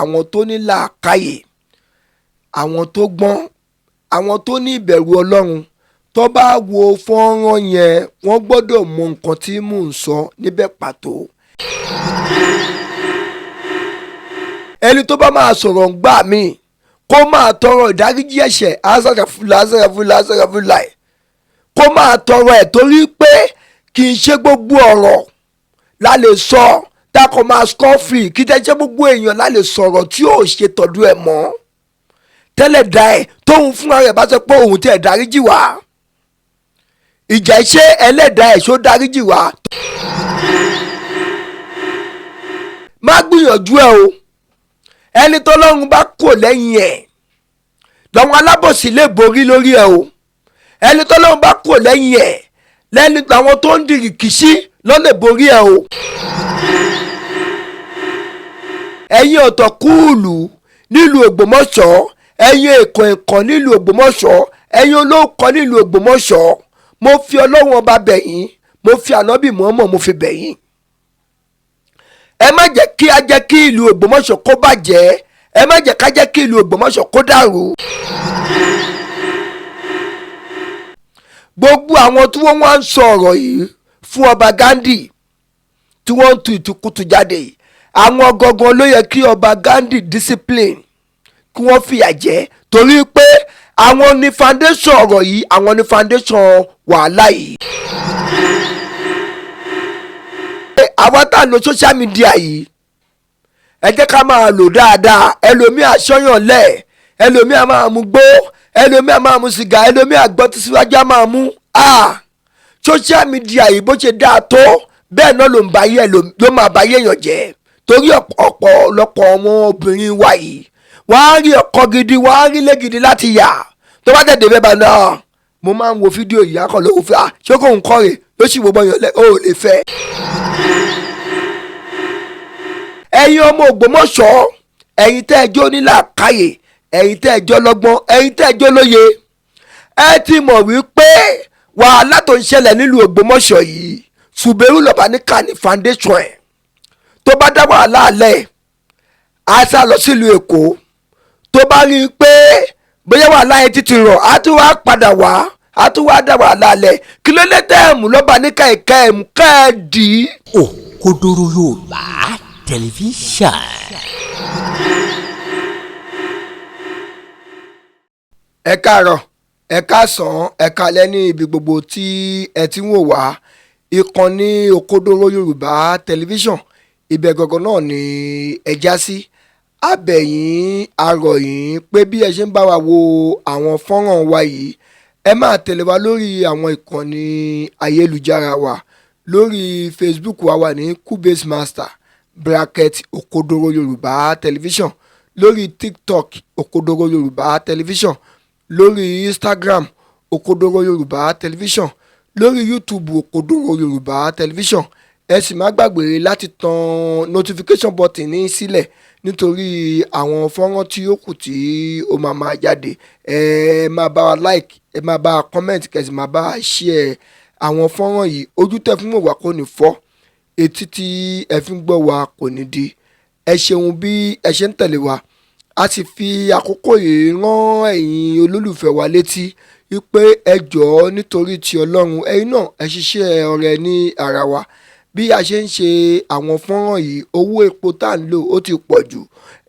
Àwọn tó ní làákàyè, àwọn tó gbọ́n, àwọn tó ní ìbẹ̀rù Ọlọ́run, tó bá wo fọ́nrán yẹn, wọ́n gbọ́dọ̀ mọ nǹkan tí mò ń sọ níbẹ̀ pàtó. Ẹni tó bá máa sọ̀rọ̀ ń gbà mí kó máa tọrọ ìdáríjì ẹ̀ṣẹ̀ azarafula azarafula azarafula ẹ̀ kó máa tọrọ ẹ̀, torí pé kì í ṣe gbogbo ọ̀rọ̀ la lè sọ dákọ̀ máa score free. Kì í tẹ́ ṣe gbogbo èèyàn la lè sọ̀rọ̀ tí yóò ṣe tọ́jú ẹ̀ mọ́ tẹ́lẹ̀ dá ẹ̀ tóun fúnra rẹ̀ bá sọ pé òun tẹ̀ dáríjì wá, ìjà ṣé ẹlẹ́dàá ẹ̀ ṣó dáríjì wá? Má gbìyànjú ẹ o. Ẹni tọ́lọ́run bá kò lẹ́yìn ẹ̀ lọ́wọ́n alábòsí lè borí lórí ẹ o. Ẹni tọ́lọ́run bá kò lẹ́yìn ẹ̀ lẹ́ni àwọn tó ń dìrì kìsí lọ́ lè borí ẹ o. Ẹ̀yin ọ̀tọ̀ kúùlù nílùú Ògbómọ̀ṣọ́, ẹ̀yin èkó ẹ̀kọ́ nílùú Ògbómọ̀ṣọ́, ẹ̀yin olóòkọ́ nílùú Ògbómọ̀ṣọ́, mo fi Ọlọ́run ọba bẹ̀ yín, mo fi ànábì Mùhámọ̀ mo fi bẹ̀ yín. Ẹ má jẹ́ kí a jẹ́ kí ìlú Ògbómọ̀ṣọ́ kó bàjẹ́, ẹ má jẹ́ ká jẹ́ kí ìlú Ògbómọ̀ṣọ́ kó dàrú. Gbogbo àwọn tí wọ́n wá ń sọ ọ̀rọ̀ yìí fún ọba Ghandi tí wọ́n ń tu ìtukùtù jáde, àwọn gangan ló yẹ kí ọba Ghandi discipline, kí wọ́n fìyà jẹ, torí pé àwọn ní foundation ọ̀rọ̀ yìí, àwọn ní foundation wàhálà yìí. Àwa tá à ń lo social media yìí, ẹ jẹ́ ká máa lò dáadáa. Ẹlòmíì àṣọyàn lẹ̀, ẹlòmíì á máa mú gbó, ẹlòmíì á máa mú sìgá, ẹlòmíì àgbọ̀tí síwájú á máa mú. Social media yìí bó ṣe dáa tó bẹ́ẹ̀ náà ló ń ba ayé, ló máa ba ayé èèyàn jẹ́, torí ọ̀pọ̀lọpọ̀ àwọn obìnrin wa yìí wọ́n á rí ọkọ gidi, wọ́n á rí ilé gidi láti yà. Tó bá tẹ̀lé bẹ́ẹ̀ bá náà, mo máa ń wo fídíò yìí akọ̀ lówó fẹ́, ṣé kò ń kọ́ rè ló sì wò bọ́yàn lẹ́, ó lè fẹ́. Ẹ̀yin ọmọ Ògbómọ̀ṣọ́, ẹ̀yin tẹ́ ẹ jó nílàákàyè, ẹ̀yin tẹ́ ẹ jó lọ́gbọ́n, ẹ̀yin tẹ́ ẹ jó lóye, ẹ ti mọ̀ wípé wàhálà tó ń ṣẹlẹ̀ nílùú Ògbómọ̀ṣọ́ yìí, Ṣùbẹ́rù Lọ́báníkà ní foundation ẹ̀. Tó bá dá wàhálà lẹ̀, á sá lọ sílùú Èkó. Tó bá rí i pé bóyá wàhálà yẹn ti rọ̀, á tún wá padà wá, á tún wá dá wàhálà lẹ̀. Kí ló lè tẹ́ ẹ̀mú Lọ́báníkà ẹ̀ka ẹ̀mú ká ẹ̀ dì í. Òkodoro Yorùbá Tẹlifíṣàn. Ẹ káàárọ̀, ẹ káàsán, ẹ káalẹ́ ní ibi gbogbo tí ẹ ti ń wò wá. Ìkànnì Òkodoro Yorùbá Tẹlifíṣàn, ibẹ̀ gangan náà ni ẹ já sí. A bẹ̀ yín, a rọ̀ yín pé bí ẹ ṣe ń bá wa wo àwọn fọ́nrán wa yìí, ẹ máa tẹ̀lé wa lórí àwọn ìkànnì ayélujára wa. Lórí Facebook wa wà ní Kubase Master bracket Òkodoro Yorùbá Tẹlifíṣàn, lórí TikTok Òkodoro Yorùbá Tẹlifíṣàn, lórí Instagram Òkodoro Yorùbá Tẹlifíṣàn, lórí YouTube Òkodoro Yorùbá Tẹlifíṣàn. Ẹ sì má gbàgbé láti tan notification button ní sílẹ̀ nítorí àwọn fọ́nrán tí ó kù tí ó máa máa jáde. Ẹ máa bá wa like, ẹ máa bá wa comment, kẹ́ sì máa bá wa share àwọn fọ́nrán yìí. Ojú tẹ́ fún wò wá kò ní fọ́, etí tí ẹ fi ń gbọ́ wa kò ní di. Ẹ ṣeun bí ẹ ṣe ń tẹ̀lé wa. A sì fi àkókò yìí rán ẹ̀yin olólùfẹ́ wa létí wípé ẹ jọ̀ọ́ nítorí ti Ọlọ́run, ẹ̀yin náà ẹ ṣiṣẹ́ ọrẹ ní ara wa. Bí a ṣe ń ṣe àwọn fọ́nrán yìí, owó epo tá à ń lò ó ti pọ̀ jù,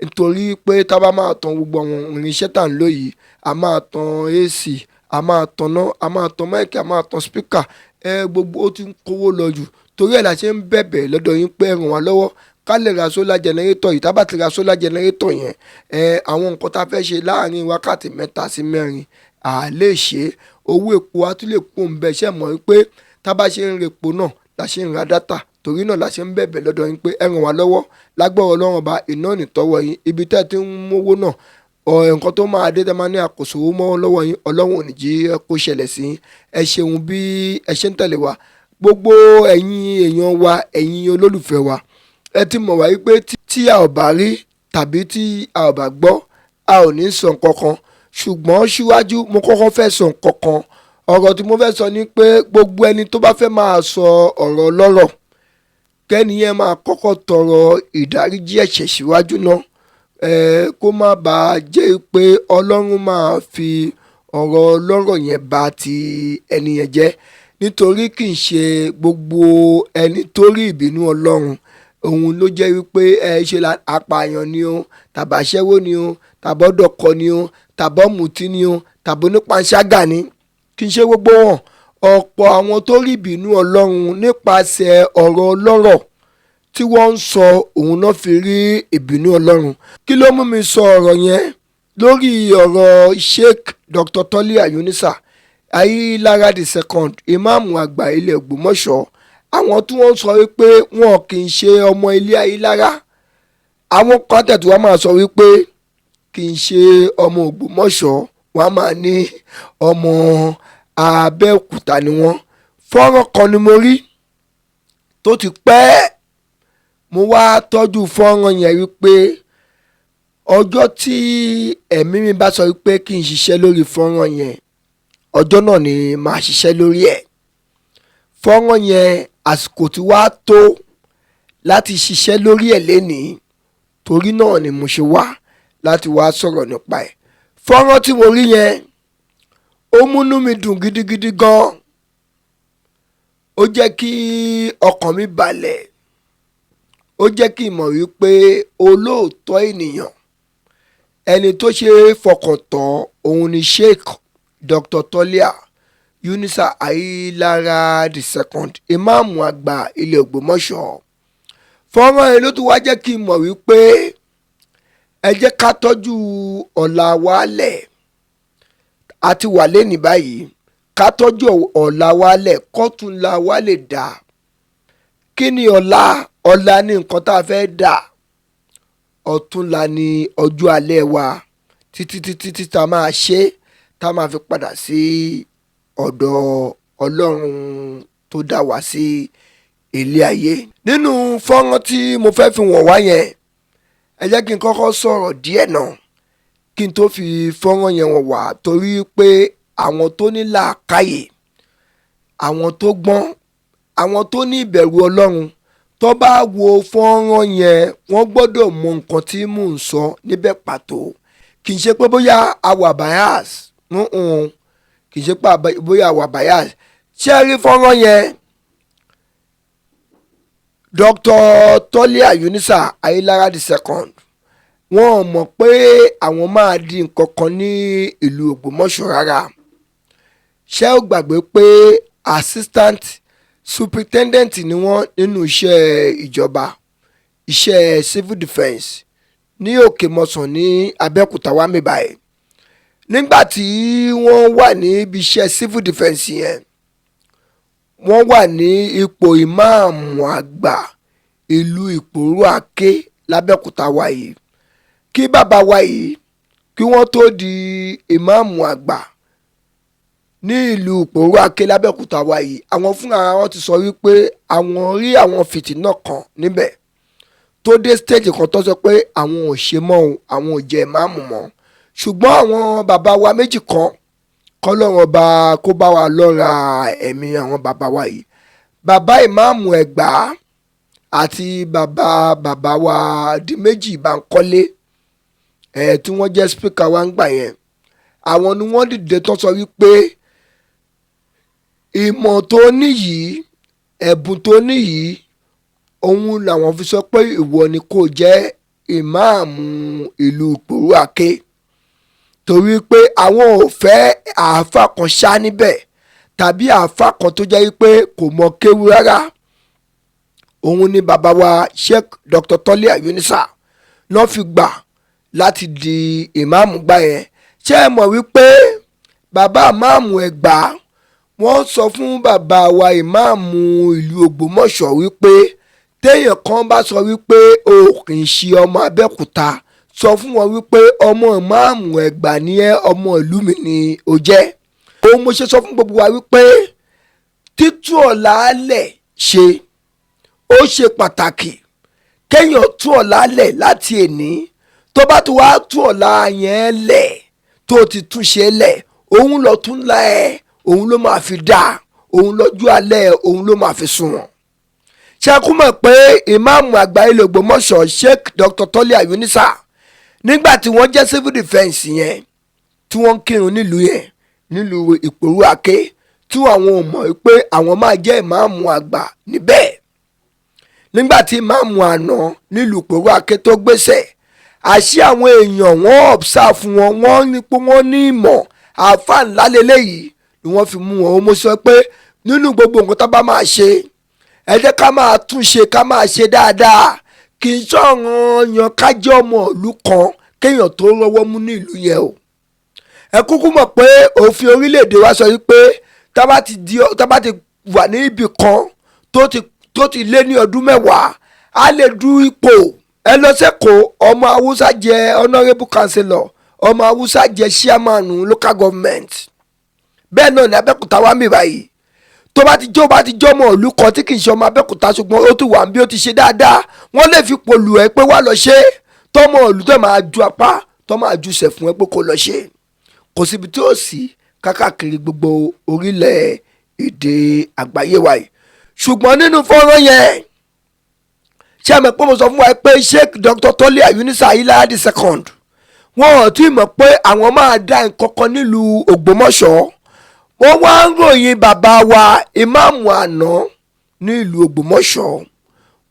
nítorí pé tá bá máa tan gbogbo àwọn irinṣẹ́ tá à ń lò yìí, a máa tan AC, a máa tanná, a máa tan mic, a máa tan speaker, ẹ gbogbo ó ti ń kówó lọ jù. Torí ẹ̀ la ṣe ń bẹ̀bẹ̀ lọ́dọ̀ yín pé ẹ ràn wá lọ́wọ́ ká lè ra solar generator yìí. Tá bá ti ra solar generator yẹn, ẹ àwọn nǹkan tá a fẹ́ ṣe láàárín wákàtí 3 sí 4 à lè ṣe. Owó epo a tún lè kó ń bẹ. Ṣé mọ̀ wípé tá bá ṣe ń repo náà la ṣe ń ra data? Torí náà la ṣe ń bẹ̀bẹ̀ lọ́dọ̀ yín pé ẹ ràn wá lọ́wọ́. Lágbára Ọlọ́run ọba, iná ò ní tọ́wọ́ yín. Ibi tẹ́ ẹ ti ń mówó náà, nǹkan tó máa dé tẹ́ máa ní àkóso owó mọ́ lọ́wọ́ yín, Ọlọ́run ò ní jí kó ṣẹlẹ̀ sí yín. Ẹ ṣeun bí ẹ ṣe ń tẹ̀lé wa. Gbogbo ẹ̀yin èèyàn wa, ẹ̀yin olólùfẹ́ wa, ẹ ti mọ̀ wá wípé tí a ò bá rí tàbí tí a ò bá gbọ́, a ò ní sọ nǹkan kan. Ṣùgbọ́n síwájú, mo kọ́kọ́ fẹ́ sọ nǹkan kan. Ọ̀rọ̀ tí mo fẹ́ sọ ni pé gbogbo ẹni tó bá fẹ́ máa sọ ọ̀rọ̀ ọlọ́rọ̀, kẹ́ni yẹn máa kọ́kọ́ tọrọ ìdáríjì ẹ̀ṣẹ̀ síwájú náà. Kó má bàa jẹ́ pé Ọlọ́run máa fi ọ̀rọ̀ ọlọ́rọ̀ yẹn ba ti ẹni yẹn jẹ́, nítorí kì í ṣe gbogbo ẹni tó rí ìbínú Ọlọ́run òun ló jẹ́ wípé ẹ ṣe apààyàn ni o, tàbáṣẹ́wó ni o, tàbọ́dọ̀kọ ni o, tàbọ́mùtí ni o, tàbónípanṣágà ni. Kì í ṣe gbogbo wọn. Ọ̀pọ̀ àwọn tó rí ìbínú Ọlọ́run nípasẹ̀ ọ̀rọ̀ ọlọ́rọ̀ tí wọ́n ń sọ òun náà fi rí ìbínú Ọlọ́run. Kí ló mú mi sọ ọ̀rọ̀ yẹn lórí ọ̀rọ̀ Sheikh Dr. Tolia Yunusa Ayilara the second, ìmáàmù àgbà ilẹ̀ Ògbómọ̀ṣọ́? Àwọn tí wọ́n sọ wípé wọn kì í ṣe ọmọ ilé Ayilara, àwọn kan tẹ̀tù wọ́n máa sọ wípé kì í ṣe ọmọ Ògbómọ̀ṣọ́, wọ́n á máa ní ọmọ Abẹ́òkúta ni wọ́n. Fọ́nrán kan ni mo rí tó ti pẹ́, mo wá tọ́jú fọ́nrán yẹn wípé ọjọ́ tí ẹ̀mí mi bá sọ wípé kí n ṣiṣẹ́ lórí fọ́nrán yẹn, ọjọ́ náà ni màá ṣiṣẹ́ lórí ẹ̀. Fọ́nrán yẹn àsìkò tí wàá tó láti ṣiṣẹ́ lórí ẹ̀ lénìí, torí náà ni mo ṣe wá láti wá sọ̀rọ̀ nípa ẹ̀. Fọ́nrán tí mo rí yẹn ó múnú mi dùn gidigidi gan, ó jẹ́ kí ọkàn mi balẹ̀, ó jẹ́ kí n mọ̀ wípé olóòótọ́ ènìyàn, ẹni tó ṣe é fọkàn tán òun ni Sheikh Dr. Tolia Yunusa Ayilara the second, ìmáàmù àgbà ilẹ̀ Ògbómọ̀ṣọ́. Fọ́nrán yẹn ló tún wá jẹ́ kí n mọ̀ wípé ẹ jẹ́ ká tọ́jú ọ̀la wa lẹ̀, àti wà lẹ́nìí báyìí, ká tọ́jú ọ̀la wa lẹ̀ kọ́túnla wa lè dà. Kí ni ọ̀la? Ọ̀la ní nǹkan tá a fẹ́ dà, ọ̀túnla ní ọjọ́ alẹ́ wa títí títí tí tá a máa ṣe, tá a máa fi padà sí ọ̀dọ̀ Ọlọ́run tó dá wa sí ilé ayé. Nínú fọ́nrán tí mo fẹ́ fi wọ̀n wá yẹn, ẹ jẹ́ kí n kọ́kọ́ sọ̀rọ̀ díẹ̀ náà kí n tó fi fọ́nrán yẹn wọ̀n wá, torí pé àwọn tó ní làákàyè, àwọn tó gbọ́n, àwọn tó ní ìbẹ̀rù Ọlọ́run, tó bá wo fọ́nrán yẹn, wọ́n gbọ́dọ̀ mọ nǹkan tí mò ń sọ níbẹ̀ pàtó. Kì í ṣe pé bóyá a wà bias, kì í ṣe pé bóyá a wà bias. Ṣé ẹ rí fọ́nrán yẹn? Dr. Tolia Yunusa Ayilara the second, wọ́n mọ̀ pé àwọn máa di nǹkan kan ní ìlú Ògbómọ̀ṣọ́ rárá. Ṣé ó gbàgbé pé assistant superintendent ni wọ́n nínú iṣẹ́ ìjọba, iṣẹ́ civil defence ní Òkè Mọ́sàn ní Abẹ́òkúta wá mi báyìí? Nígbà tí wọ́n wà níbi iṣẹ́ civil defence yẹn, wọ́n wà ní ipò ìmáàmù àgbà ìlú Ìpòrú Àké lábẹ́òkúta wa yìí. Kí bàbá wa yìí kí wọ́n tó di ìmáàmù àgbà ní ìlú Ìpòrú Àké lábẹ́òkúta wa yìí, àwọn fúnra wọn ti sọ wípé àwọn rí àwọn fìtínà kan níbẹ̀ tó dé stage kan tó sọ pé àwọn ò ṣe mọ́ o, àwọn ò jẹ́ ìmáàmù mọ́. Ṣùgbọ́n àwọn bàbá wa méjì kan, kọ́lọ́run ọba kó bá wa lọ́ra ẹ̀mí àwọn bàbá wa yìí, bàbá ìmáàmù Ẹ̀gbá àti bàbá bàbá wa di méjì Bánkọ́lé ẹ̀ tí wọ́n jẹ́ speaker wa ń gbà yẹn, àwọn ni wọ́n dìde tó sọ wípé ìmọ̀ tó ní yìí, ẹ̀bùn tó ní yìí, òun làwọn fi sọ pé ìwọ ni kò jẹ́ ìmáàmù ìlú Ìpòrú Àké, torí pé àwọn ò fẹ́ àáfà kan ṣá níbẹ̀ tàbí àáfà kan tó jẹ́ wípé kò mọ kéwú rárá. Òun ni bàbá wa Sheikh Dr. Tolia Yunusa lọ́ fi gbà láti di ìmáàmù gbà yẹn. Ṣé ẹ mọ̀ wípé bàbá ìmáàmù Ẹ̀gbá, wọ́n sọ fún bàbá wa ìmáàmù ìlú Ògbómọ̀ṣọ́ wípé téèyàn kan bá sọ wípé o kì í ṣe ọmọ Abẹ́òkúta, sọ fún wọn wípé ọmọ ìmáàmù Ẹ̀gbá ni ẹ́, ọmọ ìlú mi ni o jẹ́. Òun mo ṣe sọ fún gbogbo wa wípé títú ọ̀la lẹ̀ ṣe ó ṣe pàtàkì, kéèyàn tú ọ̀la lẹ̀ láti èní. Tó bá ti wá tú ọ̀la yẹn lẹ̀, tó ti túnṣe lẹ̀, òun lọ tún la ẹ, òun ló máa fi dá òun lọ́jọ́ alẹ́, òun ló máa fi sunwọ̀n. Ṣe kú mọ̀ pé ìmáàmù àgbà ilẹ̀ Ògbómọ̀ṣọ́ Sheikh Dr. Tolia Yunusa Nígbà tí wọ́n jẹ́ civil defence yẹn, tí wọ́n ń kírun nílùú yẹn, nílùú Ìpòrú Àké, tí àwọn ò mọ̀ pé àwọn máa jẹ́ ìmáàmù àgbà níbẹ̀. Nígbà tí ìmáàmù àná nílùú Ìpòrú Àké tó gbéṣẹ̀, àṣé àwọn èèyàn wọ́n observe wọn, wọ́n ní pé wọ́n ní ìmọ̀ àáfàá ńlá lélẹ́yìí ni wọ́n fi mú wọn. Ó mú sọ pé nínú gbogbo nǹkan tó bá máa ṣe, ẹ jẹ́ ká máa tún ṣe, ká máa ṣe dáadáa. Kì í sọ̀rọ̀ yan ká jẹ́ ọmọ ìlú kan kéèyàn tó rọ́wọ́ mú ní ìlú yẹn o. Ẹ kúkú mọ̀ pé òfin orílẹ̀-èdè wa sọ wípé tá bá ti wà ní ibì kan tó ti lé ní ọdún 10, á lè du ipò. Ẹ lọ sẹ́kọ̀ọ́, ọmọ Haúsá jẹ́ honourable councillor, ọmọ Haúsá jẹ́ chairman local government. Bẹ́ẹ̀ náà ní Abẹ́òkúta wá mi báyìí. Tó bá ti jó bá ti jọ́ ọmọ ìlú kan tí kì í ṣe ọmọ Abẹ́òkúta, ṣùgbọ́n ó ti wà bí ó ti ṣe dáadáa, wọ́n lè fi pòlù ẹ pé wá lọ ṣe. Tọmọ ìlú tó máa ju apá tó máa ju sẹ̀ fún ẹ pé kó lọ ṣe, kò síbi tí ó sì kákàkiri gbogbo orílẹ̀ èdè àgbáyé wa yìí. Ṣùgbọ́n nínú fọ́nrán yẹn, ṣé ẹ mọ̀ pé mo sọ fún wa pé Sheikh Dr. Toliha Yunusa Ayinlara the second, wọn ò tí ì mọ̀ pé àwọn máa dá nǹkan kan nílùú Ògbómọ̀ṣọ́. Wọ́n wá ń ròyìn bàbá wa ìmáàmù àná ní ìlú Ògbómọ̀ṣọ́.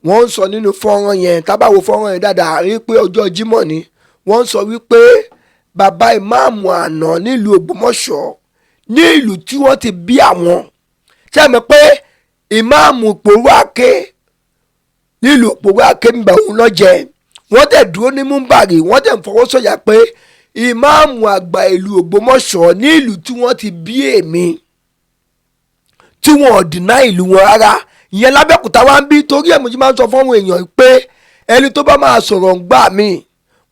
Wọ́n ń sọ nínú fọ́nrán yẹn, tá bá wo fọ́nrán yẹn dáadáa, rí pé ọjọ́ Jímọ̀ ni. Wọ́n ń sọ wípé bàbá ìmáàmù àná nílùú Ògbómọ̀ṣọ́, ní ìlú tí wọ́n ti bí àwọn. Ṣé ẹ mọ̀ pé ìmáàmù Ìpòrú Àké nílùú Ìpòrú Àké ń bẹ̀ òun lọ́jẹ́? Wọ́n tẹ̀ dúró ní múmbàrì, wọ́n tẹ̀ ń fọwọ́ sọ̀yà pé ìmáàmù àgbà ìlú Ògbómọ̀ṣọ́ ní ìlú tí wọ́n ti bí èmi, tí wọn ò deny ìlú wọn rárá. Ìyẹn lábẹ́òkúta wá ń bí. Torí ẹ̀ mo ti máa ń sọ fún àwọn èèyàn pé ẹni tó bá máa sọ̀rọ̀ ń gbà mí,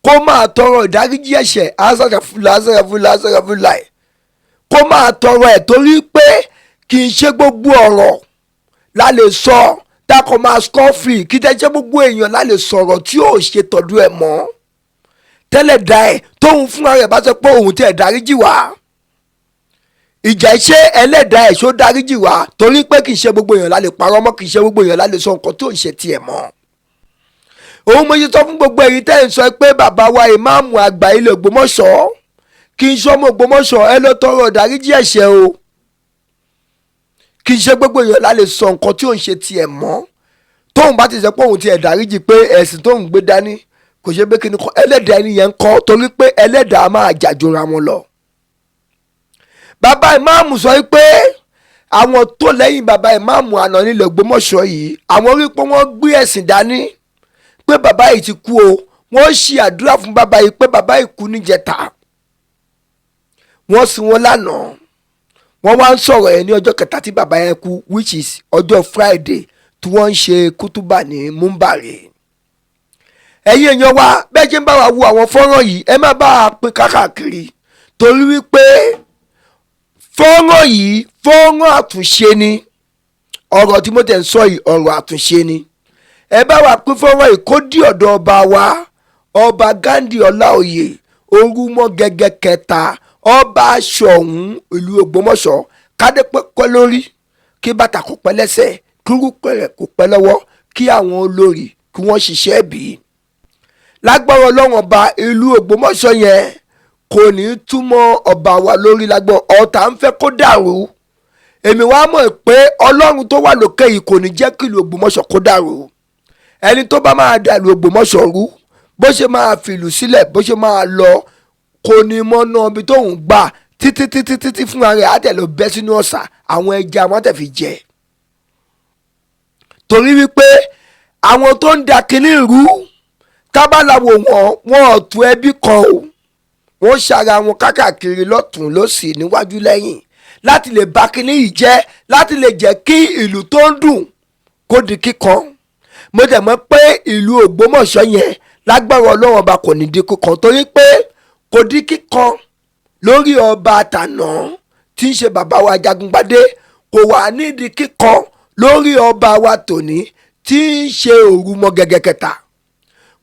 kó máa tọrọ ìdáríjì ẹ̀ṣẹ̀, azarafula azarafula azarafula ẹ̀, kó máa tọrọ ẹ̀, torí pé kì í ṣe gbogbo ọ̀rọ̀ la lè sọ dákọ̀ máa score free. Kì í tẹ́ ṣe gbogbo èèyàn la lè sọ̀rọ̀ tí yóò ṣe tọ́jú ẹ̀ mọ́ tẹ́lẹ̀ da ẹ̀. Tóun fúnra rẹ̀ bá sọ pé òun tẹ̀ dáríjì wá, ìjà iṣẹ́ ẹlẹ́dàá ẹ̀ ṣó dáríjì wá, torí pé kì í ṣe gbogbo èèyàn la lè parọ́ mọ́, kì í ṣe gbogbo èèyàn la lè sọ nǹkan tó ń ṣe tiẹ̀ mọ́. Òun mo ṣe sọ fún gbogbo ẹ̀yin tẹ́ ń sọ pé bàbá wa ìmáàmù àgbà ilẹ̀ Ògbómọ̀ṣọ́ kì í ṣe ọmọ Ògbómọ̀ṣọ́, ẹ lọ tọrọ ìdáríjì ẹ̀ṣẹ̀ o. Kì í ṣe gbogbo èèyàn la lè sọ nǹkan tí ò ń ṣe tiẹ̀ mọ́. Tóun bá ti sọ pé òun tiẹ̀ dáríjì, pé ẹ̀sìn tóun gbé dání kò ṣe pé kíni kọ́ ẹlẹ́dàá ẹni yẹn ń kọ́, torí pé ẹlẹ́dàá máa jàjọra wọn lọ. Bàbá ìmáàmù sọ pé àwọn tó lẹ́yìn bàbá ìmáàmù àná nílẹ̀ Ògbómọ̀ṣọ́ yìí, àwọn rí pé wọ́n gbé ẹ̀sìn dání, pé bàbá yìí ti kú o. Wọ́n ṣe àdúrà fún bàbá yìí pé bàbá yìí kú níjẹta, wọ́n sin wọn lánàá. Wọ́n wá ń sọ̀rọ̀ ẹ̀ ní ọjọ́ kẹta tí bàbá yẹn kú, which is ọjọ́ Friday tí wọ́n ń ṣe kútúbà ní Múmbàrè. Ẹ̀yin èèyàn wa, bẹ́ẹ̀ ṣe ń bá wa wo àwọn fọ́nrán yìí, ẹ má bá a pín káàkiri, torí wípé fọ́nrán yìí, fọ́nrán àtúnṣe ni. Ọ̀rọ̀ tí mo tẹ̀ ń sọ yìí, ọ̀rọ̀ àtúnṣe ni. Ẹ bá wa pín fọ́nrán yìí kó dí ọ̀dọ̀ ọba wa, Ọba Ghandi Ọláoyè Orúmọgẹ́gẹ́ kẹta, ọba Ṣọ̀ún ìlú Ògbómọ̀ṣọ́. Kádé pẹ́ lórí, kí bàtà kó pẹ́ lẹ́sẹ̀, kí rúpẹ̀rẹ̀ kó pẹ́ lọ́wọ́, kí àwọn olórí kí wọ́n ṣiṣẹ́ bí. Lágbára Ọlọ́run Ọba, ìlú Ògbómọ̀ṣọ́ yẹn kò ní túmọ̀ ọba wa lórí. Lágbára ọ̀tá ń fẹ́ kó dàrú, èmi wá mọ̀ pé Ọlọ́run tó wà lókè yìí kò ní jẹ́ kí ìlú Ògbómọ̀ṣọ́ kó dàrú. Ẹni tó bá máa dà ìlú Ògbómọ̀ṣọ́ rú, bó ṣe máa fìlú sílẹ̀, bó ṣe máa lọ, kò ní mọ́ná ibi tóun gbà títí títí títí fúnra rẹ̀ á tẹ̀ lọ bẹ́ sínú ọ̀sà, àwọn ẹja wọn tẹ̀ fi jẹ. Torí wípé àwọn tó ń da kinní rú, tábàláwo wọn, wọn ò tú ẹbí kan o. Wọ́n ṣara wọn kákàkiri lọ́tún lọ́sì, níwájú lẹ́yìn, láti lè bà kinní yìí jẹ́, láti lè jẹ́ kí ìlú tó ń dùn kó di kíkan. Mo dẹ̀ mọ̀ pé ìlú Ògbómọ̀ṣọ́ yẹn, lágbára Ọlọ́run Ọba, kò ní di kíkan, torí pé kò di kíkan lórí ọba àtànà tí ń ṣe bàbá wa Jagungbadé, kò wà nídìí kíkan lórí ọba wa tòní tí ń ṣe Òrùmọ̀gẹ̀gẹ̀ kẹta,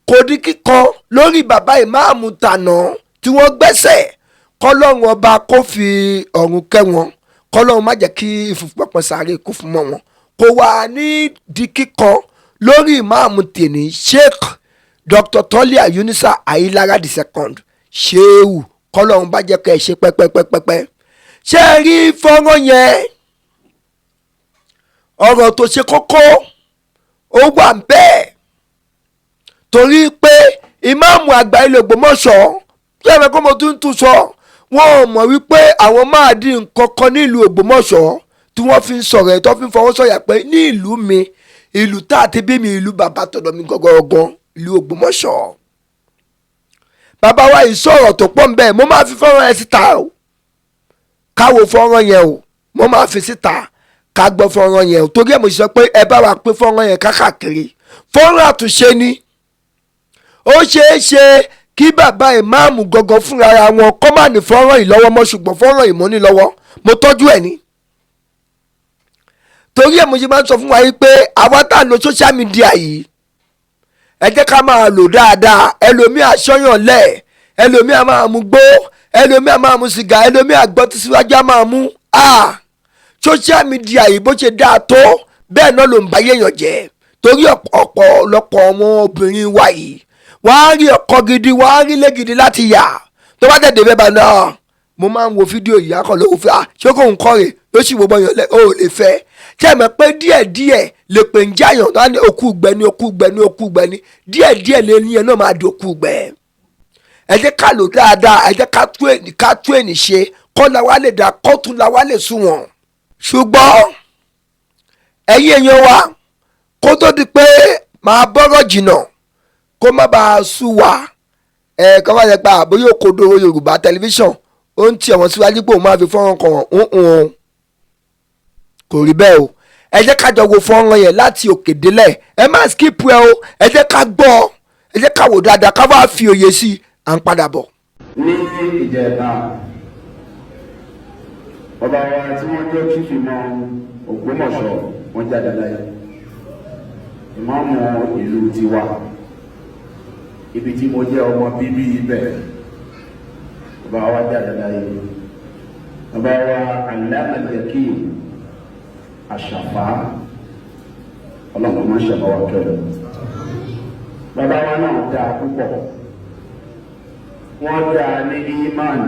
kò di kíkan lórí bàbá ìmáàmù tànà tí wọ́n gbẹ́sẹ̀. Kọ́lọ́run Ọba kó fi ọ̀run kẹ́ wọn, kọ́lọ́run má jẹ́ kí ìfúnpọ̀pọ̀ sáré kó fún mọ́ wọn. Kò wà ní di kíkan lórí ìmáàmù tèní, Sheikh Dr. Tolia Yunusa Ayilara the second, ṣéwù kọ́lọ́run bá jẹ́ kẹ́ ẹ ṣe pẹ́pẹ́pẹ́pẹ́. Ṣé ẹ rí fọ́nrán yẹn? Ọ̀rọ̀ tó ṣe kókó ó wà bẹ́ẹ̀, torí pé ìmáàmù àgbà ilé Ògbómọ̀ṣọ́ tí ẹ̀rọ kó mo tún tún sọ, wọn ò mọ̀ wípé àwọn máa di nǹkan kan nílùú Ògbómọ̀ṣọ́ tí wọ́n fi ń sọ̀rọ̀ ẹ̀, tó fi ń fọwọ́ sọ̀yà pé ní ìlú mi, ìlú tá a ti bí mi, ìlú bàbá tọ̀dọ̀ mi gọ́gọ́gọ́, ìlú Ògbómọ̀ṣọ́. Bàbá wa yìí sọ̀rọ̀ tó pọ̀ nbẹ̀. Mo máa fi fọ́nrán yẹn síta o, káwo fọ́nrán yẹn o. Mo máa fi síta ká gbọ́ fọ́nrán yẹn o, torí ẹ̀ mo sọ pé ẹ bá wa pín fọ́nrán yẹn kákàkiri. Fọ́nrán àtúnṣe ni. Ó ṣeé ṣe kí bàbá ìmáàmù gangan fúnra wọn kọ́ má ní fọ́nrán yìí lọ́wọ́ mọ́, ṣùgbọ́n fọ́nrán yìí mo ní lọ́wọ́, mo tọ́jú ẹ̀ ní. Torí ẹ̀ mo ṣe máa ń sọ fún wa yìí pé àwa tá à ń lo social media yìí, ẹ jẹ́ ká máa lò dáadáa. Ẹlòmíì aṣọ́yàn lẹ̀, ẹlòmíì á máa mú gbó, ẹlòmíì á máa mú sìgá, ẹlòmíì àgbọ̀ tí síwájú á máa mú. Social media yìí, bó ṣe dáa tó, bẹ́ẹ̀ náà ló ń bá yéèyàn jẹ́, torí ọ̀pọ̀lọpọ̀ àwọn obìnrin wa yìí, wọ́n á rí ọkọ gidi, wọ́n á rí ilé gidi láti yà. Tó bá tẹ̀lé bẹ́ẹ̀ bá náà, mo máa ń wo fídíò yìí akọ̀ lówó fún ah, ṣé kò ń kọ́ rè ló sì wò bọ́yàn lẹ́ o ò lè fẹ́. Ṣé ẹ mọ̀ pé díẹ̀díẹ̀ lè pè ń jáyàn náà ní òkú gbẹ ní òkú gbẹ ní òkú gbẹ ní díẹ̀díẹ̀ lè ní ẹ náà máa di òkú gbẹ. Ẹ jẹ́ ká lò dáadáa, ẹ jẹ́ ká tú ènì ṣe kọ́ la wá lè dá kọ́tún la wá lè sunwọ̀n. Ṣùgbọ́n ẹ̀yin èèyàn wa, kó tó di pé màá bọ́rọ̀ jìnnà, kó má bàa sú wa, ẹ kọ́ máa yẹ pé àbóyá Òkodoro Yorùbá Tẹlifíṣàn ó ń tí ọ̀wọ́n síwájú pé òun máa fi fọ́nrán kan wọ̀n ń kò rí bẹ́ẹ̀ o. Ẹ jẹ́ ká jọ wo fọ́nrán yẹn láti òkè délẹ̀. Ẹ má skip ẹ o. Ẹ jẹ́ ká gbọ́, ẹ jẹ́ ká wò dáadáa, ká wá fi òye sí i. À ń padà bọ̀. Ní ìjẹta, ọba wa tí wọ́n jẹ́ Chief Imam Ògbómọ̀ṣọ́, wọ́n jáde láyé. Ìmáàmù ìlú tiwa, ibi tí mo jẹ́ ọmọ bíbí ibẹ̀, ọba wa jáde láyé. Ọba wa Allama Al-Yakin Àṣàfà, ọlọ́run máa ń ṣàbáwá kẹrẹ. Bàbá wa náà dáa púpọ̀. Wọ́n dáa ní imán,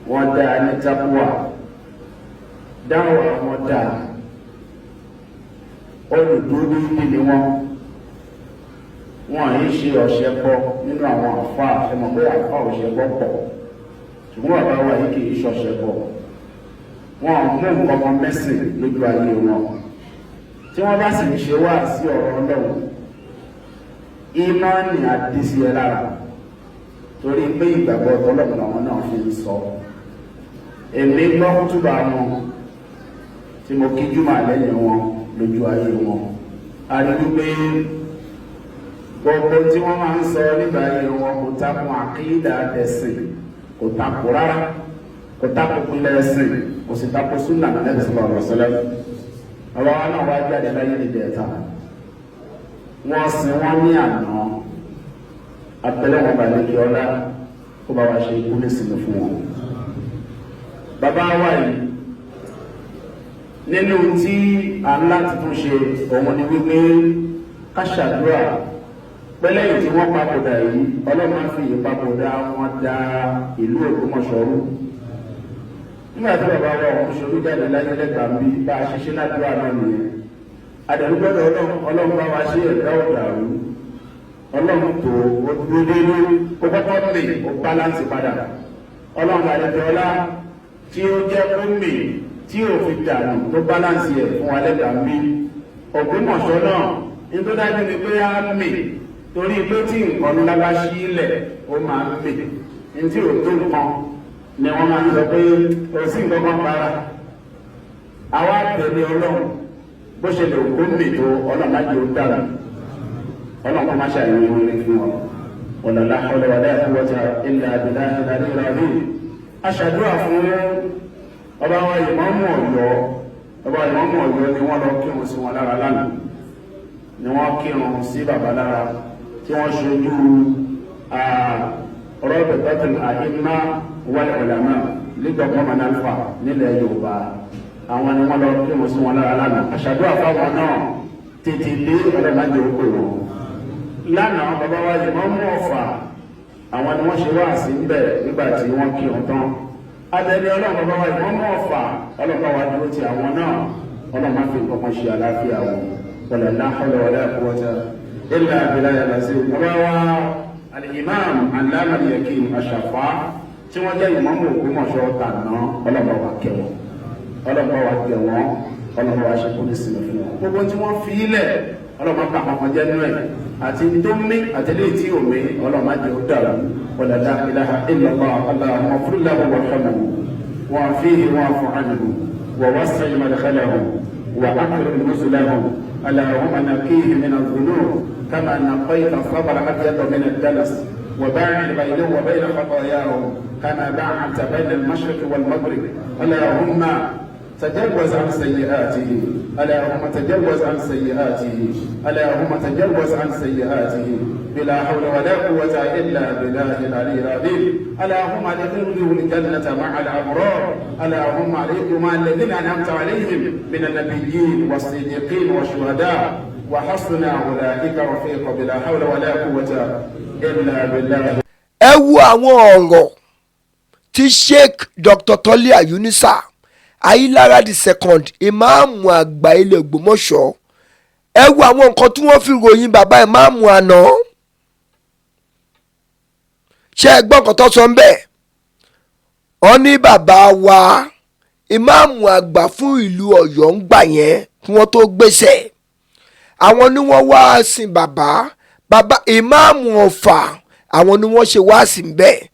wọ́n dáa ní takuwa, dáwà wọn dáa, olùdúró ni wọ́n. Wọ́n yìí ṣe ọ̀ṣẹ́ bọ́ nínú àwọn àfa. Ẹ mọ̀ pé àfa ọ̀ṣẹ́ bọ́ pọ̀, ṣùgbọ́n bàbá wa yìí kì í ṣọ̀ṣẹ́ bọ́. Wọn mú nǹkan kan mẹ́sìn lójú ayé wọn. Tí wọ́n bá sì ń ṣe wá sí ọ̀rọ̀ Ọlọ́run, ìmánì àdísí ẹ lára, torí pé ìgbàgbọ́ ọlọ́run làwọn náà fi ń sọ. Èmi gbọ́ kútùbà wọn tí mo kí jùmọ̀ lẹ́yìn wọn lójú ayé wọn. A rí wípé gbogbo tí wọ́n máa ń sọ nígbà ayé wọn kò takò àkídà ẹ̀sìn, kò takò rárá, kò takò pínlẹ̀ ẹ̀sìn, kò sì takò súnà Ànábì sallallahu alaihi wasallam. Àwọn wa náà wá jáde láyé ní ìdẹ̀ta. Wọ́n sin wọ́n ní àná. Abẹ́lẹ́ wọn balẹ̀ kí ọlá kó bá wa ṣe ikú nísìnyí fún wọn. Bàbá wa yìí, nínú tí à ń láti tún ṣe òun ni wípé ká ṣàdúrà pẹ́lẹ́yìn tí wọ́n papòdà yìí, Ọlọ́run á fi ìpapòdà wọn da ìlú Ògbómọ̀ṣọ́ rú. Nígbà tí bàbá wa ọ̀hún ṣolú jáde láyé lẹ́gbàá bí bá a ṣe ṣe ládùúrà náà nìyẹn. Àdàlúgbọ́dọ̀ Ọlọ́run, Ọlọ́run bá wa ṣe, ẹ̀dá ọ̀dàrú. Ọlọ́run tó o dúró déédéé, ó kọ́kọ́ mì, ó balance padà. Ọlọ́run àdàjọ́ ọlá tí ó jẹ́ kó mì tí ò fi dànù, tó balance ẹ̀ fún wa lẹ́gbàá bí Ògbómọ̀ṣọ́ náà, nítorí dájú ni pé á mì, torí pé tí nǹkan ńlá bá ṣí ilẹ̀, ó máa ń mì. Ní tí ò tó nǹkan ni wọ́n máa ń sọ pé kò sí nǹkan kan para. Àwa tẹ̀lé Ọlọ́run, bó ṣe lè kó mì tó, Ọlọ́run má jẹ́ ó dànù. Ọlọ́run kó má ṣe àyẹ̀wò orin fún ọ. Wala la hawla wala quwwata illa billahi al-aliyyil azim. Aṣàdúrà fún ọba wa ìmáàmù Ọ̀yọ́. Ọba ìmáàmù Ọ̀yọ́ ni wọ́n lọ kírun sí wọn lára lánàá, ni wọ́n kírun sí bàbá lára, tí wọ́n ṣojú Rabitatul A'imma wal Ulama League of Women Alpha nílẹ̀ Yorùbá. Àwọn ni wọ́n lọ kírun sí wọn lára lánàá. Àṣàdúrà fáwọn náà tètè dé, ọlọ́mọdé ó pè wọ́n. Lánàá bàbá wa Ìmáàmù Ọ̀fà, àwọn ni wọ́n ṣe wá sí ń bẹ̀ nígbà tí wọ́n kírun tán. Adẹni Ọlọ́run, bàbá wa Ìmáàmù Ọ̀fà, Ọlọ́run bá wa dúró ti àwọn náà. Ọlọ́run má fi nǹkan kan ṣe àlàáfíà wọn. Wala la hawla wala quwwata illa billahi al-azim. Bàbá wa Al-Imam Allama Al-Yakin Ashafa, tí wọ́n jẹ́ Ìmáàmù Ògbómọ̀ṣọ́ tàná, Ọlọ́run bá wa kẹ́ wọn, Ọlọ́run bá wa gẹ̀ wọ́n, Ọlọ́run bá wa ṣe kúrò sílẹ̀ fún wọn. Gbogbo tí wọ́n fi ilẹ̀, Ọlọ́run má bà kankan jẹ́ nínú ẹ̀, àti tó mí àti eléyìí tí ò mí, Ọlọ́run má jẹ́ ó dàrú. Wala la ilaha illallah. Allahumma ighfir lahu warhamhu wa'afihi wa'fu anhu wa wasi' madkhalahu wa akrim nuzulahu. Allahumma naqihi min adh-dhunub kama naqayta thawba al-abyad min ad-danas وباعد بينه وبين خطاياه كما باعدت بين المشرق والمغرب. اللهم تجاوز عن سيئاته، اللهم تجاوز عن سيئاته، اللهم تجاوز عن سيئاته، بلا حول ولا قوة إلا بالله العلي العظيم. اللهم ادخله الجنة مع الأبرار. اللهم عليكم مع الذين أنعمت عليهم من النبيين والصديقين والشهداء وحسن أولئك رفيقا، بلا حول ولا قوة إلا بالله. Ẹ wo àwọn ọ̀rọ̀ tí Sheikh Dr. Tọ́líà Yunusa Ayilara the Second, ìmáàmù àgbà ilẹ̀ Ògbómọ̀ṣọ́. Ẹ wo àwọn nǹkan tí wọ́n fi ròyìn bàbá ìmáàmù àná. Ṣé ẹ gbọ́ nǹkan tó sọ ń bẹ̀? Wọ́n ní bàbá wa ìmáàmù àgbà fún ìlú Ọ̀yọ́ ń gbà yẹn kí wọ́n tó gbéṣẹ́, àwọn ni wọ́n wá sin bàbá, bàbá ìmáàmù Ọ̀fà, àwọn ni wọ́n ṣe wá sí bẹ́ẹ̀.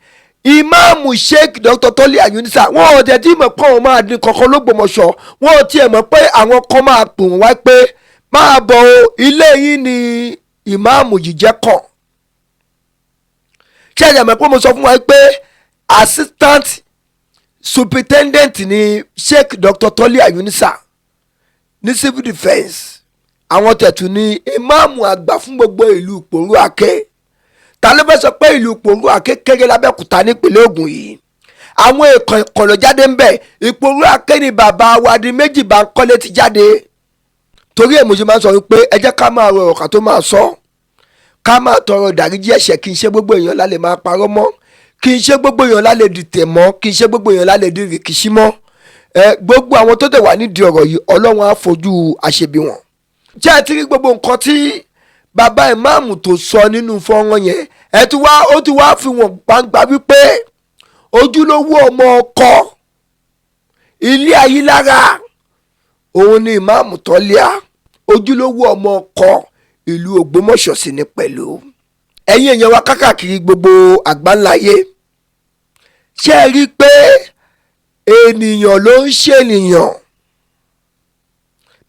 Ìmáàmù Sheikh Dr. Tọ́líà Yunusa, wọn ò tẹ̀ tí mọ̀ pé àwọn máa dín kankan l'Ógbómọ̀ṣọ́. Wọn ò tiẹ̀ mọ̀ pé àwọn kan máa pè wọ́n wá pé máa bọ̀ o, ilé yín ni ìmáàmù yìí jẹ́ kàn. Ṣé ẹ̀yà mọ̀ pé mo sọ fún wa pé assistant superintendent ni Sheikh Dr. Tọ́líà Yunusa ní civil defence? Àwọn tẹ̀tù ní ìmáàmù àgbà fún gbogbo ìlú Ìpòrú Àkẹ́. Ta ló fẹ́ sọ pé ìlú Ìpòrú Àkẹ́ kéré l'Abẹ́òkúta nípínlẹ̀ Ògùn yìí? Àwọn èèkàn ìkọ̀lọ̀ jáde ń bẹ̀. Ìpòrú Àkẹ́ ni bàbá wa di méjì bá ń kọ́lé ti jáde. Torí èmo ṣe máa ń sọ wípé ẹ jẹ́ ká máa rọrọ̀ ká tó máa sọ, ká máa tọrọ ìdáríjì ẹ̀ṣẹ̀. Kì í ṣe gbogbo èèyàn la lè máa parọ́ mọ́, kì í ṣe gbogbo èèyàn la lè dìtẹ̀ mọ́, kì í ṣe gbogbo èèyàn la lè di rìkíṣí mọ́. Ẹ gbogbo àwọn tó tẹ̀ wá nídìí ọ̀rọ̀ yìí, Ọlọ́run á fojú àṣebi wọn. Jẹ́ ẹ ti rí gbogbo nǹkan tí bàbá ìmáàmù tó sọ nínú fọ́nrán yẹn? Ẹ ti wá, ó ti wá fi wọ́n gbangba wípé ojúlówó ọmọ ọkọ ilé Ayílára òun ni Ìmáàmù Tọ́líà, ojúlówó ọmọ ọkọ ìlú Ògbómọ̀ṣọ́ sí ni pẹ̀lú. Ẹ̀yin èèyàn wa kákàkiri gbogbo àgbáńláyé, ṣé ẹ rí i pé ènìyàn ló ń ṣènìyàn?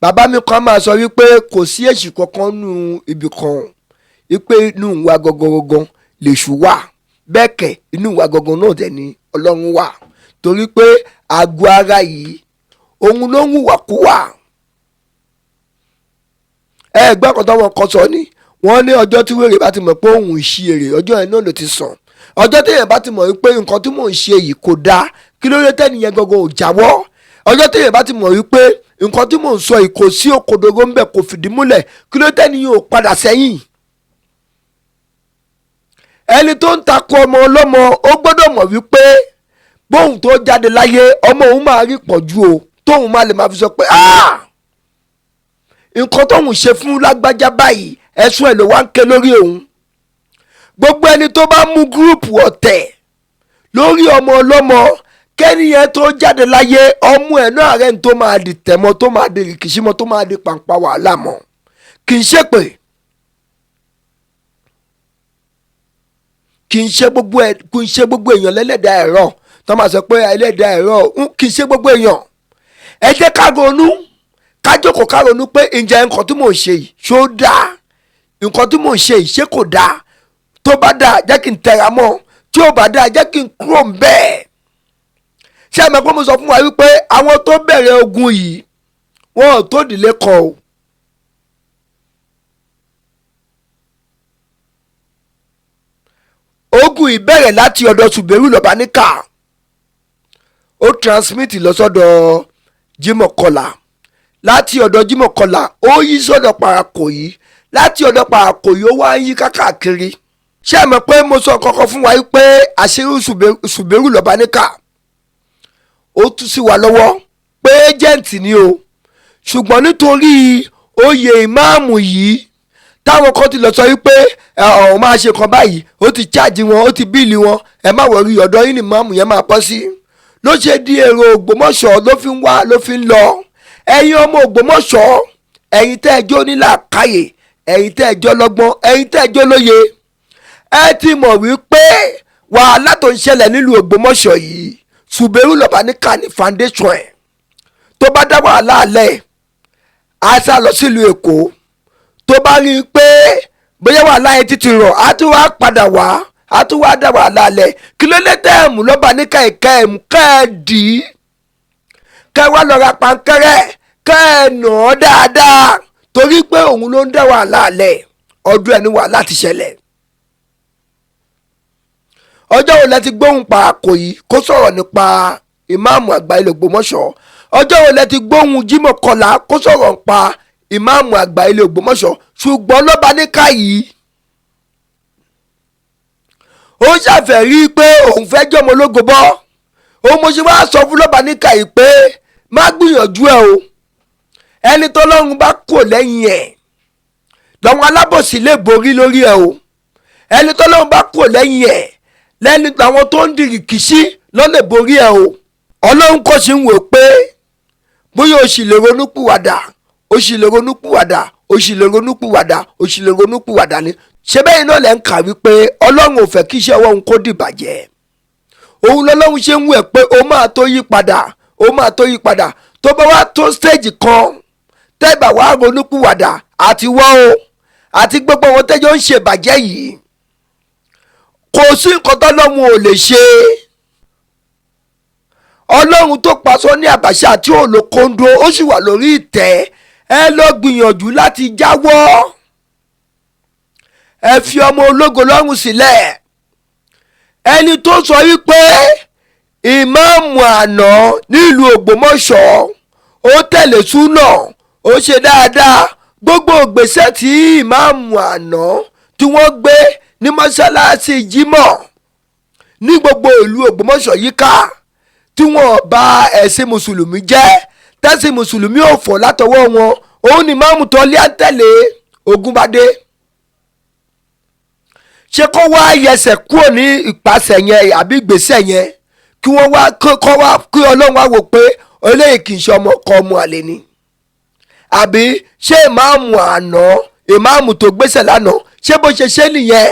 Bàbá mi kan máa sọ wípé kò sí èṣù kankan nù ibì kan, wípé inú wa gangan lèṣù wà. Bẹ́ẹ̀ kẹ̀, inú wa gangan náà dẹ̀ ni Ọlọ́run wà, torí pé àgọ́ ara yìí, òun ló ń hùwàkúwà. Ẹ gbọ́ kan tó wọn kan sọ ni, wọ́n ní ọjọ́ tí wèrè bá ti mọ̀ pé òun ń ṣe èrè, ọjọ́ yẹn náà ló ti sàn. Ọjọ́ téèyàn bá ti mọ̀ wípé nǹkan tí mò ń ṣe yìí kò dáa, kí ló dé tẹ́nìyẹn gangan ò jáwọ́? Ọjọ́ téèyàn bá ti mọ̀ wípé nǹkan tí mò ń sọ yìí kò sí òkodoro ńbẹ̀, kò fìdí múlẹ̀, kí ló tẹ́nìyẹn ò padà sẹ́yìn? Ẹni tó ń takò ọmọ ọlọ́mọ, ó gbọ́dọ̀ mọ̀ wípé bóun tó jáde láyé, ọmọ òun máa rí pọ̀jù o, tóun máa lè máa fi sọ pé, "Ah, nǹkan tóun ṣe fún lágbájá báyìí, ẹ̀sùn ẹ̀ ló wá ń ké lórí òun." Gbogbo ẹni tó bá mú group ọ̀tẹ̀ lórí ọmọ ọlọ́mọ, kẹ́niyẹn tó jáde láyé, ọmọ ẹ̀ náà rẹ̀ ń tó máa di tẹ̀mọ́, tó máa di rìkìṣímọ́, tó máa di pàǹpà wàhálà mọ́. Kì í ṣèpè, kì í ṣe gbogbo ẹ, kì í ṣe gbogbo èèyàn lẹ́lẹ́dàá ẹ̀rọ tó máa sọ pé ẹlẹ́dàá ẹ̀rọ. Kì í ṣe gbogbo èèyàn. Ẹ jẹ́ ká ronú, ká jókòó, ká ronú pé ǹjẹ́ nǹkan tí mò ń ṣe yìí, ṣó dáa? Nǹkan tí mò ń ṣe yìí, ṣé kò dáa? Tó bá dáa, jẹ́ kí n tẹra mọ́. Tí ò bá dáa, jẹ́ kí n kúrò ń bẹ́ẹ̀. Ṣé ẹ mọ̀ pé mo sọ fún wa wípé àwọn tó bẹ̀rẹ̀ ogun yìí, wọn ò tó ìdílé kan o? Ogun yìí bẹ̀rẹ̀ láti ọ̀dọ̀ Ṣùbẹ́rù Lọ́báníkà, ó transmit lọ sọ́dọ̀ Jimoh Kọlá. Láti ọ̀dọ̀ Jimoh Kọlá, ó yí sọ́dọ̀ Parakòyí. Láti ọ̀dọ̀ Pàkòyí ó wá ń yí kákàkiri. Ṣé ẹ mọ̀ pé mo sọ kankan fún wa pé àṣírí Ṣùbẹ́rù lọ́ba níkà ó tú sí wa lọ́wọ́ pé ẹ́jẹ̀ǹtì ni o, ṣùgbọ́n nítorí oyè ìmáàmù yìí táwọn kan ti lọ sọ wípé ọ̀hún máa ṣe kan báyìí, ó ti cháàjì wọn, ó ti bíìlì wọn, ẹ má wọrí, ọ̀dọ̀ yín ni ìmáàmù yẹn máa pọ́ sí. Ló ṣe di èrò Ògbómọ̀ṣọ́ ló fi ń wá ló fi ń lọ. Ẹ̀yin ọmọ Ògbómọ̀ṣọ́, ẹ̀yin tẹ́ ẹ jó nílàákàyè, ẹ̀yin tẹ́ ẹ jó lọ́gbọ́n, ẹ̀yin tẹ́ ẹ jó lóye, ẹ ti mọ̀ wípé wàhálà tó ń ṣẹlẹ̀ nílùú Ògbómọ̀ṣọ́ yìí, Ṣùbẹ́rù lọ́ba níkà ní foundation ẹ̀. Tó bá dá wàhálà alẹ́, á sá lọ sílùú Èkó. Tó bá rí i pé bóyá wàhálà yẹn títí rọ̀, á tún wá padà wá, á tún wá dá wàhálà alẹ́. Kí ló lè tẹ́ ẹ̀mú lọ́ba níkà ẹ̀ka ẹ̀mú kẹ́ ẹ dì í, kẹ́ ẹ wá lọ ra pankẹ́rẹ́ kẹ́ ẹ nà án dáadáa, torí pé òun ló ń dá wàhálà alẹ́. Ọdún ẹni wàhálà ti ṣẹlẹ̀. Ọjọ́ wo lẹ ti gbóhùn Pàkòyí kó sọ̀rọ̀ nípa ìmáàmù àgbà ilé Ògbómọ̀ṣọ́? Ọjọ́ wo lẹ ti gbóhùn Jímọ̀ Kọlá kó sọ̀rọ̀ nípa ìmáàmù àgbà ilé Ògbómọ̀ṣọ́? Ṣùgbọ́n lọ́ba níkà yìí ó ṣàfẹ́ rí i pé òun fẹ́ jọmọ ológo bọ́. Òun mo ṣe wá sọ fún lọ́ba níkà yìí pé má gbìyànjú ẹ o, ẹni tọ́lọ́run bá kò lẹ́yìn ẹ̀ lọ́wọ́n alábòsí lè borí lórí ẹ o, ẹni tọ́lọ́run bá kò lẹ́yìn ẹ̀ lẹ́ni làwọn tó ń dìrì kìsí lọ́ lè borí ẹ o. Ọlọ́run kò sí ń wò pé bóyá o sì lè ronúpìwàdà, o sì lè ronúpìwàdà, o sì lè ronúpìwàdà, o sì lè ronúpìwàdà ni. Ṣé bẹ́ẹ̀ náà lẹ́ ń kà wípé Ọlọ́run ò fẹ́ kí iṣẹ́ ọwọ́ òun kó dìbàjẹ́? Òun lọ́lọ́run ṣe ń wẹ̀ pé o máa tó yí padà, o máa tó yí padà. Tó bá wá tó stéèjì kan tẹ́gbà wá ronúpìwàdà, àti wọ́ o àti gbogbo àwọn tẹ́jọ́ ń ṣèbàjẹ́ yìí, kò sí nǹkan tọ́lọ́run ò lè ṣe. Ọlọ́run tó pa Sani Abacha tí ò lo kóńdó, ó sì wà lórí ìtẹ́. Ẹ lọ gbìyànjú láti jáwọ́, ẹ fi ọmọ ológo lọ́rùn sílẹ̀. Ẹni tó sọ wípé ìmáàmù àná nílùú Ògbómọ̀ṣọ́ ó tẹ̀lé súnà, ó ṣe dáadáa, gbogbo ìgbésẹ̀ tí ìmáàmù àná tí wọ́n gbé ní mọ́ṣáláṣí Jímọ̀ ní gbogbo ìlú Ògbómọ̀ṣọ́ yíká, tí wọ́n bà ẹ̀sìn mùsùlùmí jẹ́, tẹ́sìn mùsùlùmí ò fọ́ látọwọ́ wọn, òun ni ìmáàmù tó lé àtẹ̀lé Ògúnbadé. Ṣé kó wá yẹsẹ̀ kúrò ní ìpasẹ̀ yẹn àbí ìgbésẹ̀ yẹn, kí wọ́n wá kọ́ wá kí Ọlọ́run wá wò pé eléyìí kì í ṣe ọmọ ọkọ ọmọ àlè ni? Àbí ṣé ìmáàmù àná, ìmáàmù tó gbésẹ̀ lánàá, ṣé bó ṣe ṣe nìyẹn?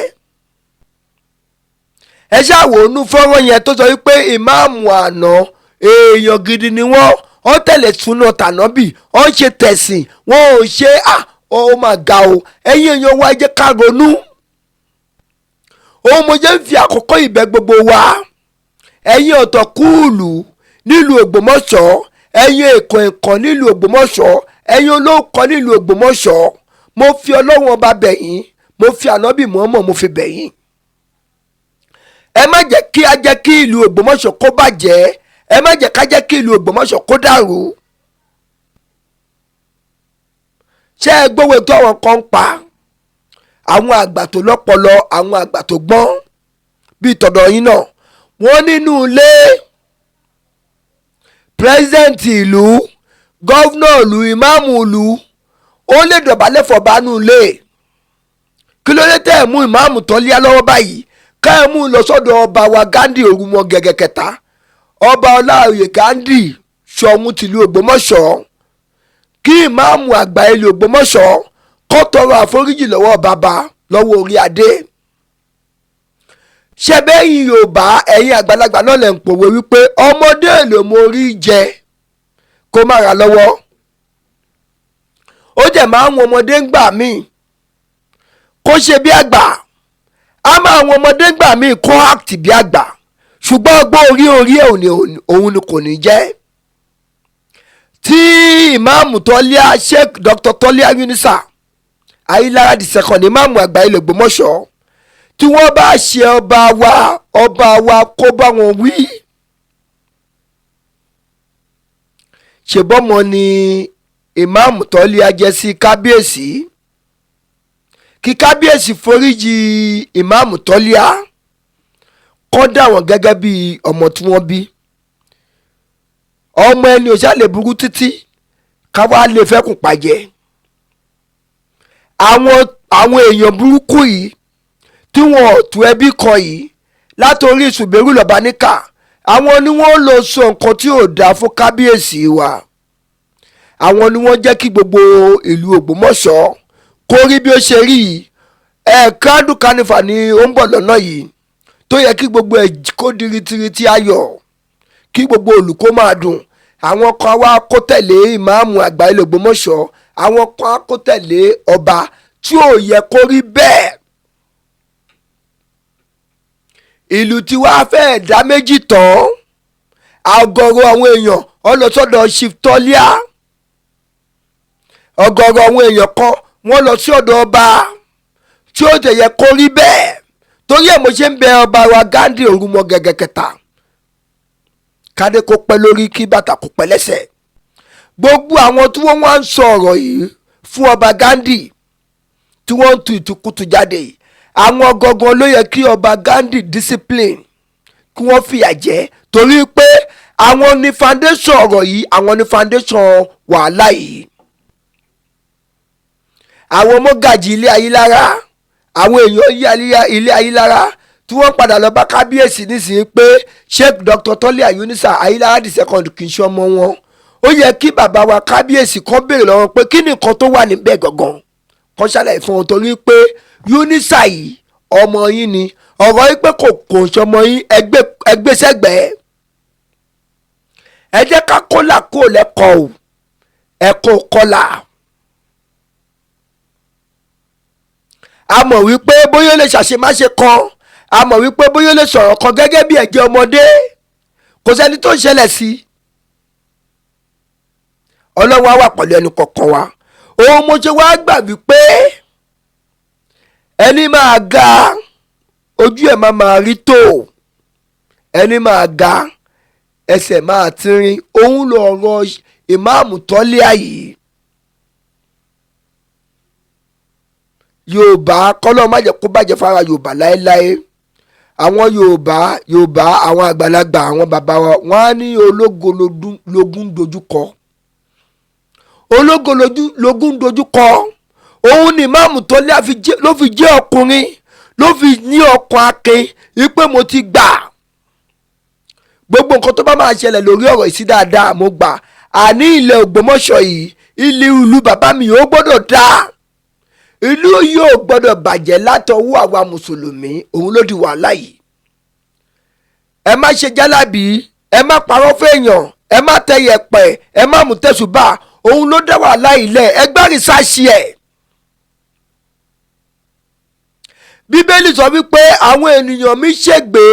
Ẹ ṣàwòrán fọ́nrán yẹn tó sọ wípé ìmáàmù àná èèyàn gidi ni wọ́n, wọ́n tẹ̀lé súnà tànábì, wọ́n ṣe tẹ̀sìn, wọ́n ò ṣe à ó mà ga o. Ẹ̀yin èèyàn wa, ẹ jẹ́ ká ronú. Òun mo jẹ́ ń fi àkókò ìbẹ̀ gbogbo wa, ẹ̀yin ọ̀tọ̀ kúùlù nílùú Ògbómọ̀ṣọ́, ẹ̀yin èkó ẹ̀kọ́ nílùú Ògbómọ̀ṣọ́, ẹ̀yin olóòkọ́ nílùú Ògbómọ̀ṣọ́, mo fi Ọlọ́run ọba bẹ̀ yín, mo fi ànábì Mùhámmádù mo fi bẹ̀ yín. Ẹ má jẹ́ kí a jẹ́ kí ìlú Ògbómọ̀ṣọ́ kó bàjẹ́, ẹ má jẹ́ ká jẹ́ kí ìlú Ògbómọ̀ṣọ́ kó dàrú. Ṣé ẹ gbówó tó àwọn kan ń pa? Àwọn àgbà tó lọ́pọlọ, àwọn àgbà tó gbọ́n bíi tọ̀dọ̀ yín náà, wọ́n nínú ilé pírẹ́sidẹ̀ǹtì ìlú, gọ́vnà ìlú, ìmáàmù ìlú, ó lè dọ̀bálẹ̀ fọ̀bánú ilé. Kí ló dé tẹ́ ẹ̀ mú ìmáàmù tán líá lọ́wọ́ báyìí? Ká ẹ̀ mú un lọ sọ́dọ̀ ọba wa Ghandi Òrùmọ gẹ̀gẹ̀ kẹta, ọba Ọláoyè Ghandi Ṣọ̀ún tìlú Ògbómọ̀ṣọ́, kí ìmáàmù àgbà ilé Ògbómọ̀ṣọ́ kó tọrọ àforíjì lọ́wọ́ bàbá lọ́wọ́ orí adé. Ṣé bẹ́yìn Yorùbá, ẹ̀yin àgbàlagbà náà lẹ̀ ń pòwe wípé ọmọdé lè mọ orí jẹ kó má ra lọ́wọ́. Ó jẹ̀ máa ń wọn ọmọdé ń gbà míì kó ṣe bí àgbà, á máa wọn ọmọdé ń gbà míì kó act bí àgbà, ṣùgbọ́n ọgbọ́n orí orí ẹ̀ òun ni kò ní jẹ́. Tí ìmáàmù Tọ́líà Sheikh Dr. Tọ́líà Yunusa Ayílára the second, ìmáàmù àgbà ilẹ̀ Ògbómọ̀ṣọ́, tí wọ́n bá ṣe ọba wa, ọba wa kó bá wọn wí. Ṣèbọ́mọ ni ìmáàmù Tọ́líà jẹ́ sí kábíyèsí. Kí kábíyèsí foríjì ìmáàmù Tọ́líà, kọ́ dà wọ́n gẹ́gẹ́ bí ọmọ tí wọ́n bí. Ọmọ ẹni ò ṣáà lè burú títí káwá lè fẹ́kùn pàjẹ́. Àwọn èèyàn burúkú yìí tí wọn ò tú ẹbí kan yìí látòrí ìṣùbẹ́rù lọ́ba níkà, àwọn ni wọ́n lọ sọ nǹkan tí ò dáa fún kábíyèsí wa. Àwọn ni wọ́n jẹ́ kí gbogbo ìlú Ògbómọ̀ṣọ́ kó rí bí ó ṣe rí yìí. Ẹ̀ẹ́dùn kánífà ni ó ń bọ̀ lọ́nà yìí tó yẹ kí gbogbo ẹ̀ kó di ritiriti ayọ̀, kí gbogbo olùkó máa dùn. Àwọn kan wá kó tẹ̀lé ìmáàmù àgbà ilẹ̀ Ògbómọ̀ṣọ́, àwọn kan á kó tẹ̀lé ọba, tí ò yẹ kó rí bẹ́ẹ̀. Ìlú tí wàá fẹ́ẹ̀ dá méjì tán, ọ̀gọ̀rọ̀ àwọn èèyàn ọlọ́sọ́dọ̀ Chief Tọ́líà, ọ̀gọ̀rọ̀ àwọn èèyàn kan wọ́n lọ sí ọ̀dọ̀ ọba, tí ó tẹ̀ yẹ kó rí bẹ́ẹ̀. Torí ẹ̀ mo ṣe ń bẹ ọba wa Ghandi Orúmọ gẹ́gẹ́ kẹta, kádé kó pẹ́ lórí, kí bàtà kó pẹ́ lẹ́sẹ̀. Gbogbo àwọn tí wọ́n wá ń sọ ọ̀rọ̀ yìí fún ọba Ghandi, tí wọ́n ń tu ìtukùtù jáde yìí, àwọn gangan ló yẹ kí ọba Ghandi discipline, kí wọ́n fìyà jẹ, torí pé àwọn ní foundation ọ̀rọ̀ yìí, àwọn ní foundation wàhálà yìí. Àwọn mọ́gàjì ilé Ayílára, àwọn èèyàn ilé Ayílára tí wọ́n padà lọ bá kábíyèsí nísìnyí pé Sheikh Dr. Tọ́líà Yunusa Ayílára the second kì í ṣe ọmọ wọn, ó yẹ kí bàbá wa kábíyèsí kan béèrè lọ́wọ́ pé kí ni nǹkan tó wà níbẹ̀ gangan, kan ṣàlàyé fún wọn, torí pé Yunusa yìí ọmọ yín ni. Ọ̀rọ̀ yìí pé kò ṣọmọ yín, ẹgbẹ́ sẹ́gbẹ̀ẹ́. Ẹ jẹ́ ká kólà kó lẹ́kọ̀ọ́ o, ẹ̀kọ́ kọlà. A mọ̀ wípé bóyá ó lè ṣàṣemáṣe kan, a mọ̀ wípé bóyá ó lè sọ̀rọ̀ kan gẹ́gẹ́ bí ẹ̀jẹ̀ ọmọdé, kò sẹ́ni tó ń ṣẹlẹ̀ sí. Ọlọ́run á wà pẹ̀lú ẹnu kọ̀ọ̀kan wa. Òun mo ṣe wá gbà wípé ẹni máa ga ojú ẹ̀ máa rí tó, ẹni máa ga ẹsẹ̀ máa tínrín. Òun lọ̀rọ̀ ìmáàmù Tọ́líà yìí. Yorùbá kọ́lọ́ má jẹ́ kó bàjẹ́ fara Yorùbá láéláé. Àwọn Yorùbá àwọn àgbàlagbà, àwọn bàbá wa, wọ́n á ní ológo lógún dojúkọ, ológo lógún dojúkọ. Òun ni ìmáàmù Tọ́líà ló fi jẹ́ ọkùnrin, ló fi ní ọkàn akin wípé mo ti gbà gbogbo nǹkan tó bá máa ṣẹlẹ̀ lórí ọ̀rọ̀ ìsí dáadáa, mo gbà. Àní ilẹ̀ Ògbómọ̀ṣọ́ yìí, ilé ìlú bàbá mi ò gbọ́dọ̀ dáa, ìlú yóò gbọ́dọ̀ bàjẹ́ látọwọ́ àwa mùsùlùmí. Òun ló di wàhálà yìí. Ẹ má ṣe jálàbí, ẹ má parọ́ fẹ́yàn, ẹ má tẹ yẹ̀pẹ̀, ẹ má mú tẹ̀sùbà. Òun ló dá wàhálà yìí lẹ̀. Ẹ gbá rìsáàsì ẹ̀. Bíbélì sọ wípé àwọn ènìyàn mi ṣègbé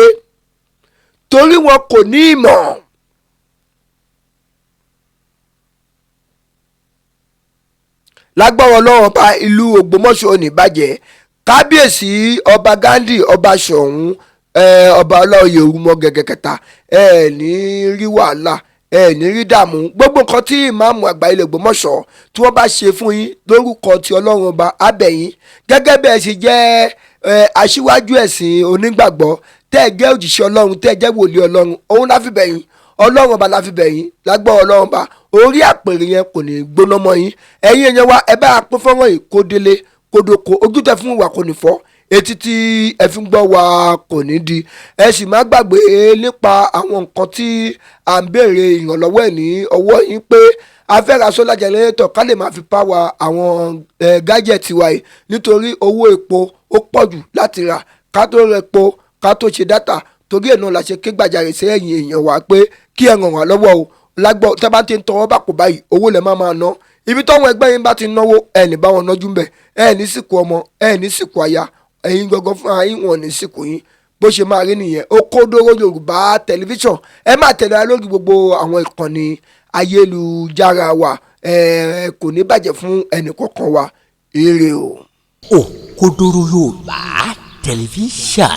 torí wọn kò ní ìmọ̀. Lágbára Ọlọ́run ọba, ìlú Ògbómọ̀ṣọ́ ò ní bàjẹ́. Kábíyèsí ọba Ghandi, ọba Ṣọ̀ún, ọba Ọláoyè Orúmọ gẹ́gẹ́ kẹta, ẹ ní rí wàhálà, ẹ ní rí dààmú. Gbogbo nǹkan tí ìmáàmù àgbà ilẹ̀ Ògbómọ̀ṣọ́ tí wọ́n bá ṣe fún yín lórúkọ ti Ọlọ́run ọba abẹ̀yìn, gẹ́gẹ́ bẹ́ẹ̀ ṣe jẹ́ aṣíwájú ẹ̀sìn onígbàgbọ́, tẹ́ ẹ jẹ́ òjìṣẹ́ Ọlọ́run, tẹ́ ẹ jẹ́ wòlíì Ọlọ́run, òun láfi bẹ̀yìn, Ọlọ́run ọba láfi bẹ̀yìn. Lágbára Ọlọ́run ọba, orí àpèrè yẹn kò ní gbóná mọ́ yín. Ẹ̀yin èèyàn wa, ẹ bá a pín fọ́nrán yìí kó délé kó dóko, ojú tẹ fún wa kò ní fọ́, etí tí ẹ fi ń gbọ́ wa kò ní di. Ẹ sì má gbàgbé nípa àwọn nǹkan tí à ń béèrè ìrànlọ́wọ́ ẹ̀ ní ọwọ́ yín, pé a fẹ́ ra solar generator ká lè máa fi power àwọn gájẹ̀tì wa yìí, nítorí owó epo ó pọ̀ jù láti rà, ká tó ra epo, ká tó ṣe dátà. Torí ẹ̀ náà la ṣe ké gbàjarè sí ẹ̀yìn èèyàn wa pé kí ẹ ràn wá lọ́wọ́ o. Lágbọ́ tẹ́ bá ti ń tọwọ́ bàpò báyìí, owó lẹ̀ máa ná. Ibi táwọn ẹgbẹ́ yín bá ti náwó, ẹ̀ ní bá wọn nájú ńbẹ̀, ẹ̀ ní sìnkú ọmọ, ẹ̀ ní sìnkú aya, ẹ̀yin gangan fúnra yín wọn ní sìnkú yín. Bó ṣe máa rí nìyẹn. Òkodoro Yorùbá Tẹlifíṣàn, ẹ máa tẹ̀lé wa lórí gbogbo àwọn ìkànnì ayélujára wa. Ẹ kò ní bàjẹ́ fún ẹnì kọ̀ọ̀kan wa. Ire o. Òkodoro Yorùbá Tẹlifíṣàn.